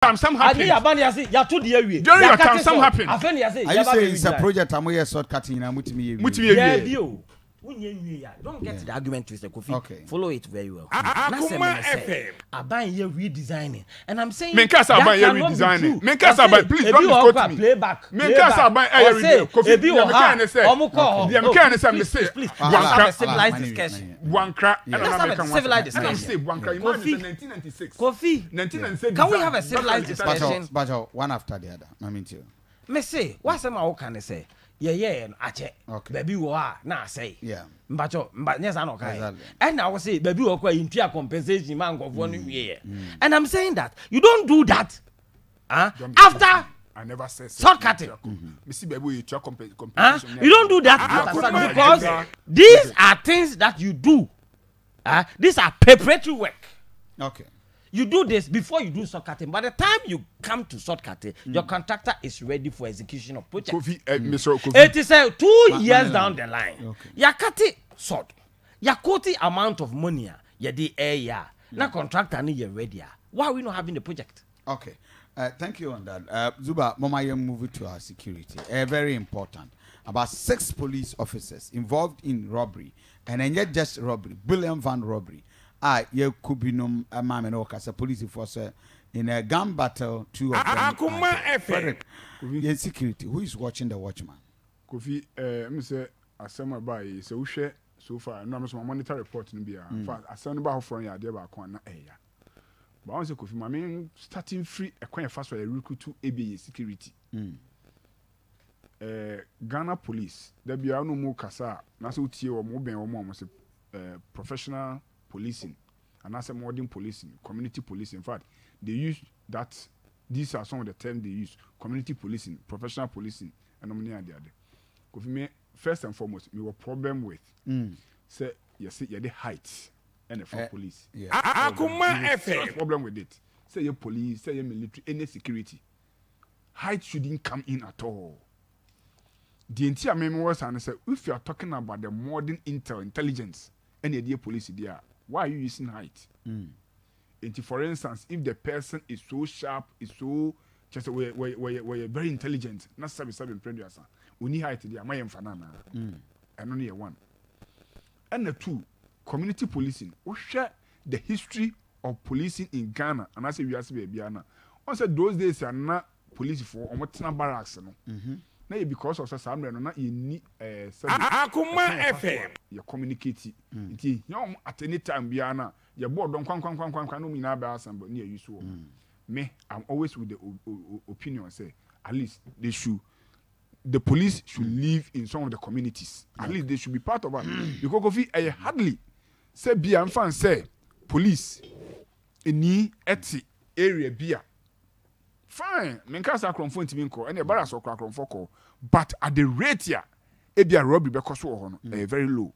time, some happened. Ade aba ne ase yato de awie. During your Yakate time, some salt. happened. Afei ne ase Are you yaba saying bɛ sɛ redesign. project a moyɛ sod cutting nyinaa motumi yɛ wie? Motumi yɛ wie. Daabi o. Wonyɛ nwie a. Don't get the argument twisted, Kofi. Okay. Follow it very well. N'asɛm Akoma ne sɛ FM. aban yɛ redesigning and I'm saying Menka sɛ that aban yɛ cannot be redesigning. true. Menka sɛ Ɔse aban, please ebi don't wɔ hɔ misquote koraa me. playback. Menka sɛ Playback. aban ɛyɛ Ɔse redesign. Kofi, ebi deɛ wɔ mekae ha ne sɛ, ɔmo kɔ hɔ. deɛ Oh, mekae ne sɛ please, mese please, please. Ala, Let's have a ala, civilized mani- discussion. mani- Wankra ɛna Let's na have meka a ho asɛm. civilized Ɛna mese discussion. Wankra, imagine Kofi. sɛ 1996. Kofi. 1996 Can we have a design. civilized That's what discussion? Bacho, Bacho, one after the other. Mami tio. Me se wasɛm a woka ne sɛ yɛyɛɛ no akyɛ Okay. baabi wɔ hɔ a na asɛe Yeah. mpakyɛ mba nyɛ saa na ɔkaeɛ Exactly. ɛna wo se baabi wɔ hɔ a yɛntua compensation ma nkɔfoɔ no wieɛ and I'm saying that you don't do that ah, Don't after I never said Sod cutting. Mesi baabi wɔ yɛtua ah, compensation. you don't do that after Akoma sod because FM. these are things that you do, ah, these are preparatory work. Okay. You do this before you do sod cutting. By the time you come to sod cutting, your contractor is ready for execution of project. Kofi, Mr. Kofi. It is a 2 Ma- years ma- down the line. Okay. Yakati sod. Yakoti amount of money a yɛde ɛyɛ a na contractor no yɛ ready a why are we not having the project? Okay. Thank you on that. Zuba, Mama, you move it to our security. Very important. About 6 police officers involved in robbery. And then yet just robbery, bullion van robbery. Ah, ye could be no mammy no cause police force in a gun battle, 2 of them. Akuma are FM. Frederick, in security, who is watching the watchman? Kofi, me say, asem ba yi, se wo hwe so far, no am so monitor report no bia. In fact, asem ba ho from ya de ba ko na eh ya. But I want say Kofi, ma me starting free ekwan fa so ya recruit ebi security. Ghana police, da bia no mu kasa na so tie wo mo ben wo mo se professional policing and as a modern policing, community policing. In fact, they use that, these are some of the terms they use: community policing, professional policing, and many other. Kofi, me first and foremost, me were problem with say you see you the height and the for police. Yeah. Akuma Serious FM. problem with it. Say your police, say your military, any security. Height shouldn't come in at all. The entire memo was and say if you are talking about the modern intel intelligence, any idea police there, why are you using height? And for instance, if the person is so sharp, is so just we very intelligent, not seven seven previous. We need height there, my fanana. And only one. And the two, community policing. We share the history of policing in Ghana, and I say we are saying Ghana. On said those days are not police for on what barracks no. Now because of some no na you need Akuma FM. You communicate. Nti you at any time bia na your board don kwan kwan kwan kwan kwan no nyina ba assemble near you so. Me, I'm always with the opinion say at least they should, the police should live in some of the communities. At least they should be part of us. Because Kofi, I hardly say bia mfan say police eni eti area bia. Fine, me nka sa akromfo ntimi nko, ene bara so akromfo ko, but at the rate ya e bia robbery be koso ho no, very low.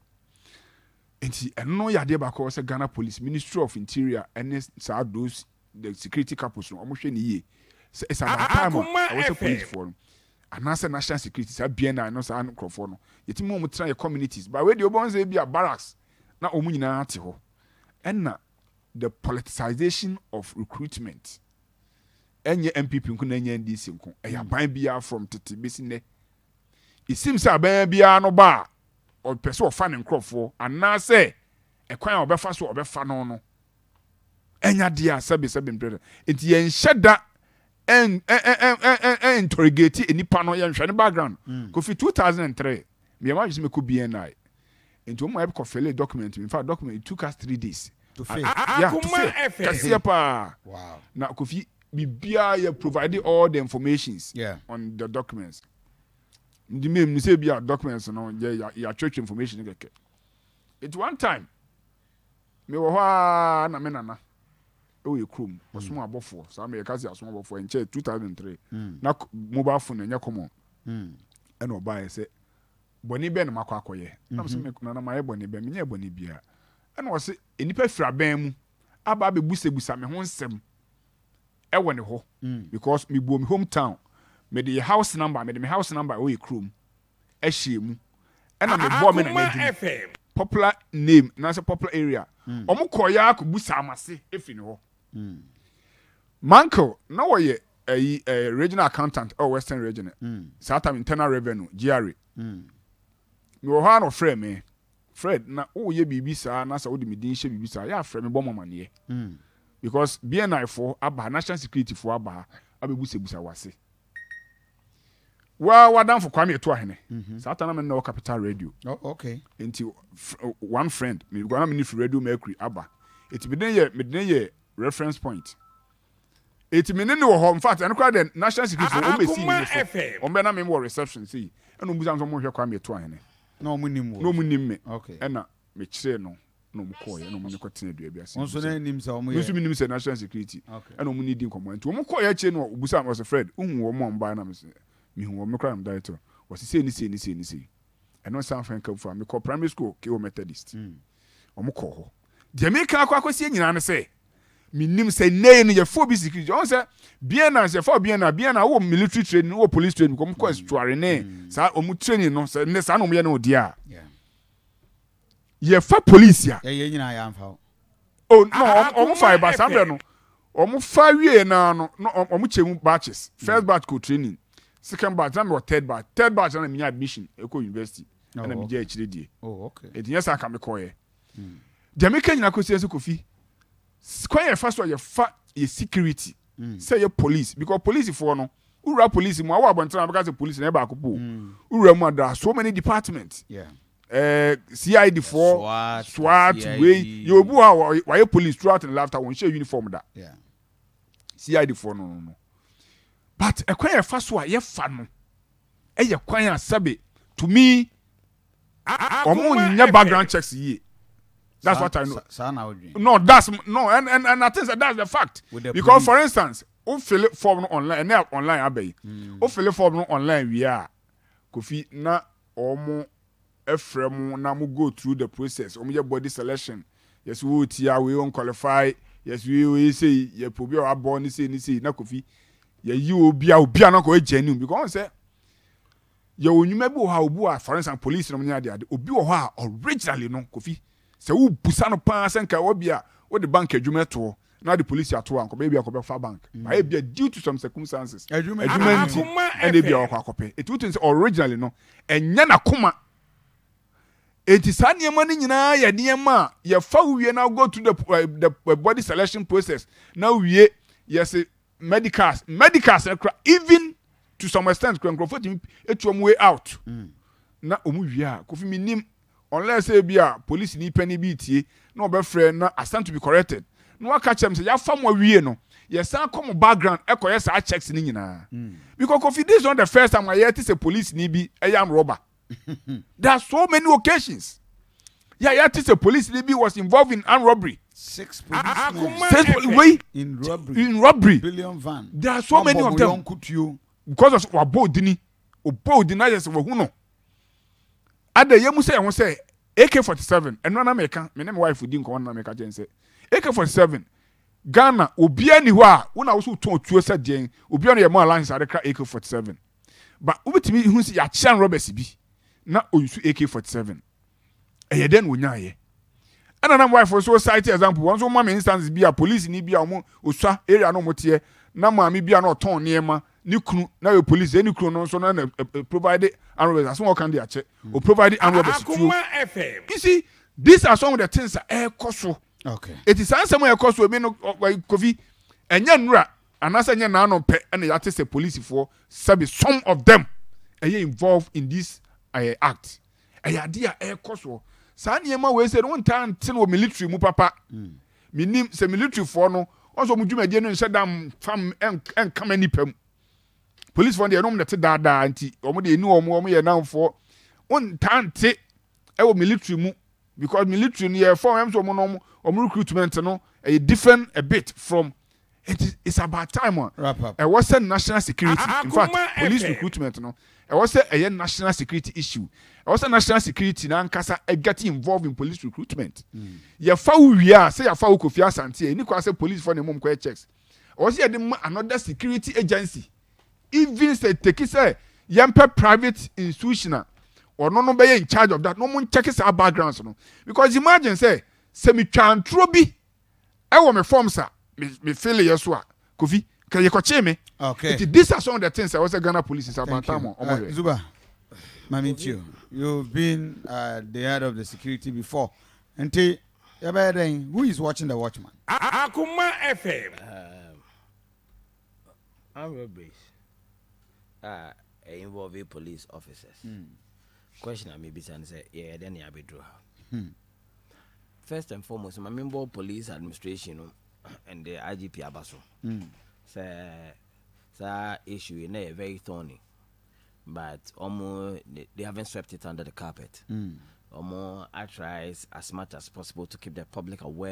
Enti eno ya de ba ko say Ghana Police, Ministry of Interior ene sa those the security couples no, omo hwe ne yie. Say it's about time Akuma I was a FM. police for no. Anase national security sa BNI no sa nkrofo no. Yetimi omo tra your communities. But we dey obon say bia barracks na omo nyina ate ho. Ena the politicization of recruitment. Enye MPP nko na enye NDC nko. Eya ban bia from tete besi ne. It seems say ban bia no ba o pese o fa ne nkrofo anase ekwan a obefa so obefa no no. Enya dia sebe sebe mprede. Enti ye nhye da interrogate enipa no ye nhwe ne background. Kofi 2003 me ma me ko BNI. Enti o mo e ko fill document. In fact document it took us 3 days. To fill. Yeah, to Akuma fill. FM. Kɛseɛ paa. Wow. Na Kofi bibia ye provide all the informations on the documents. Ndi me me say bia documents no ye ya church information keke. It one time me wo hɔ a na me nana e wo ye krom osom abofo sa me ka se asom abofo enche 2003 na mobile phone enye common. E na oba ye se boni be na makɔ akɔyɛ. Na me se me nana ma ye boni be me nye boni bia. E na o se enipa fira ban mu aba abebusebusa me ho nsɛm e wo ne ho. Because me bo me hometown me the house number me the house number wo ye krom e hye mu. E na me bo me na Akuma na FM. Popular name na se popular area. Omo kɔ ya akɔbusa amase efi ne hɔ. Mankel na wɔyɛ ɛyi ɛɛ regional accountant ɛwɔ Western Region saa time, Internal Revenue, GRA. Mewɔ hɔ ara na ɔfrɛɛ me, Fred, na woyɛ biribi saa na sɛ wode me din hyɛ biribi saa, yɛ a frɛ me bɔ me amaneɛ because BNI foɔ aba ha, National Security foɔ aba ha abɛbusabusa w'ase. Wa w'adamfo Kwame Atuahene, saa time na me ne no wɔ Capital Radio. Oh, okay. Nti one friend, me because na me ne firi Radio Mercury aba. Nti mede ne yɛ mede ne yɛ reference point. Eti me ne no wɔ hɔ, infact ɛno koraa deɛ national security foɔ wɔn bɛ sii me so, wɔn bɛ na me wɔ reception sei, ɛna wɔn bisa me sɛ wɔn hwɛ Kwame Atuahene. Na wɔn nim wo. Na wɔn nim me, ɛna me kyeree no na wɔn kɔɔ yɛ, ɛna wɔn ne kɔ tena dua bi ase. Wɔn nso na nim sɛ wɔn yɛ. Me nso me nim sɛ national security, ɛna wɔn ne di nkɔmɔ, nti wɔn kɔɔ yɛ akyire no wɔbusa me, wɔsɛ Fred, wohu wɔn a wɔn baeɛ na me sɛ, mehu wɔn, me koraa na me director, wɔsɛ sei ne sei ne sei ne sei. Ɛno nsa mfa nka mfua, mekɔ primary school, KO Methodist, wɔn kɔɔ hɔ. Deɛ meka akɔ akɔsie nyinaa ne sɛ, Menim sɛ nnɛ yi no yɛfa obi security. Ɔhu sɛ BNI sɛ yɛfa BNI, BNI wowɔ military training, wowɔ police training, wɔn kɔ estuary ne saa wɔn training no sɛ nnɛ saa na wɔn yɛ no deɛ a. Yɛfa police a. Yɛn nyinaa yɛamfa wo. Oh no, wɔn fa ɛba saa berɛ no wɔn fa wie naa no no wɔn kyɛ mu batches. First batch kɔ training, second batch na mewɔ third batch. Third batch na na menya admission ɛkɔ university ɛna megya akyire die. Eti nyɛ saa ka mekɔɛ. Deɛ meka nyinaa kɔsi sɛ Kofi, kwan yɛfa so a yɛfa yɛ security sɛ yɛ police, because police foɔ no wowura police mu a wowɔ abɔntene a bɛka sɛ police na yɛ baako po, wowura mu a there are so many departments. CID foɔ, SWAT, wei yɛ obi wɔ hɔ a wayɛ police throughout ne lifetime, wɔn hyɛ uniform da. CID foɔ no, but ɛkwan yɛfa so a yɛfa no ɛyɛ kwan a sɛbe to me wɔn nyɛ background checks yie. That's what I know. No, that's no, and I think that that's the fact. The because for instance, wo fill form no online, ɛnɛ online aba yi. Wo fill form no online wie a, Kofi na wɔn ɛfrɛ mo na mo go through the process. Wɔn yɛ body selection. Yɛsɛ wo tia wei wɔn qualify. Yɛsɛ wei wei sei yɛ pɛ obi a wabɔ ne sei ne sei na Kofi yɛyi obi a obi a na kɔ yɛ genuine because wɔn sɛ yɛwɔ nnwuma bi wɔ hɔ a obi wɔ a for instance police nom ne ade ade obi wɔ hɔ a originally no Kofi sɛ wobusa no paa sɛ nka ɛwɔ bi a wode bank adwuma toɔ na wode police ato a nkɔbɛyɛ bi a nkɔbɛfa bank ayɛ bi a due to some circumstances adwuma nti ɛna ebi a wakɔ akɔpɛ eti wotu sɛ originally no ɛnyɛ n'akoma. Eti saa nneɛma no nyinaa yɛ nneɛma a yɛfa wo wie na go through the body selection process na wie yɛse medicals, medicals no kora even to some extent kora nkurɔfoɔ tumi etu wɔn way out na wɔn wie a Kofi mi nim unless ebi a polisi ni panyin bi tie na ɔbɛfrɛ na I stand to be corrected na waka kyerɛ m sɛ yafa mo awie no yɛsan kɔ mo background ɛkɔyɛ saa checks ne nyinaa because Kofi, this is not the first time a yɛte sɛ polisi ni bi ɛyɛ armed robber. There are so many occasions. Yeah, yeah, sɛ police ni bi was involved in armed robbery. Six policemen. Six wait. In robbery. In robbery. Billion van. There are so many of them. Because of wabɔ odini, obɔ odini ayɛ sɛ wahu no. Ada yɛ mu sɛ ɛho sɛ AK-47 ɛno na meka me ne me wife di nkɔmɔ na meka kyɛn sɛ AK-47 Ghana obiara ni hɔ a wo na wo so tɔn tuo sɛ deɛn obiara no yɛ mo alliance ade kra AK-47 ba wobɛtumi hu sɛ yɛakyea robbers bi na ɔyusu AK-47 ɛyɛ dɛn na ɔnyaeɛ. Ɛna na wife nso cite example, wɔn nso ma me instances bi a police ni bi a wɔn osua area na wɔn teɛ na maame bi a na ɔtɔn nneɛma ne kunu na yɛ police ɛne kunu no nso na na provide armed robbers aso wɔn kan de akyɛ o provide armed robbers tuo. You see, these are some of the things a ɛrekɔ so. Eti saa nsɛm a ɛkɔ so ebi no Kofi ɛnyɛ nnura anaasɛ ɛnyɛ n'ano pɛ ɛna yɛate sɛ polisifoɔ sɛbi some of them ɛyɛ involved in this act. Ɛyɛ adeɛ a ɛrekɔ soɔ. Saa nneɛma wei sɛ no wontaa nte no wɔ military mu papa. Menim sɛ militaryfoɔ no wɔn sɛ wɔn dwumadie no nhyɛ da mfa nkama nipa mu. Polisifoɔ deɛ ɛnom na ɛte daadaa nti wɔn deɛ ɛni wɔn wɔn yɛ namfoɔ. Wontaa nte ɛwɔ military mu because military no yɛ form ɛm sɛ wɔn no wɔn recruitment no ɛyɛ different a bit from it is it's about time a ɛwɔ sɛ national security, in fact police recruitment no ɛwɔ sɛ ɛyɛ national security issue, ɛwɔ sɛ national security na ankasa get involved in police recruitment. Yɛfa wo wie a sɛ yɛfa wo Kofi Asante a ɛni kwa sɛ police fɔ ne mom kɔyɛ checks, ɛwɔ sɛ yɛde ma another security agency, even sɛ teki sɛ yɛmpɛ private institution a ɔno no bɛyɛ in charge of that na ɔmo nkyɛke saa backgrounds no, because imagine sɛ metwa ntoro bi ɛwɔ me forms a me me fill yɛ so a. Kofi ka yɛkɔkyee me. Okay. Nti these are some of the things a ɛwɔ sɛ Ghana police is about Thank time you. a wɔhwɛ. Zuba, Mami Tio, you've been the head of the security before. Nti, yɛbɛyɛ dɛn? Who is watching the watchman? Akoma FM. Armed robberies a ɛ involve police officers. Question a mebisa ne sɛ yɛyɛ dɛn na yɛabɛduru ha? First and foremost, ma membɔ police administration no and the IGP aba so. Sɛ saa issue yi na yɛ very thorny but ɔmo they haven't swept it under the carpet. Ɔmo I try as much as possible to keep the public aware.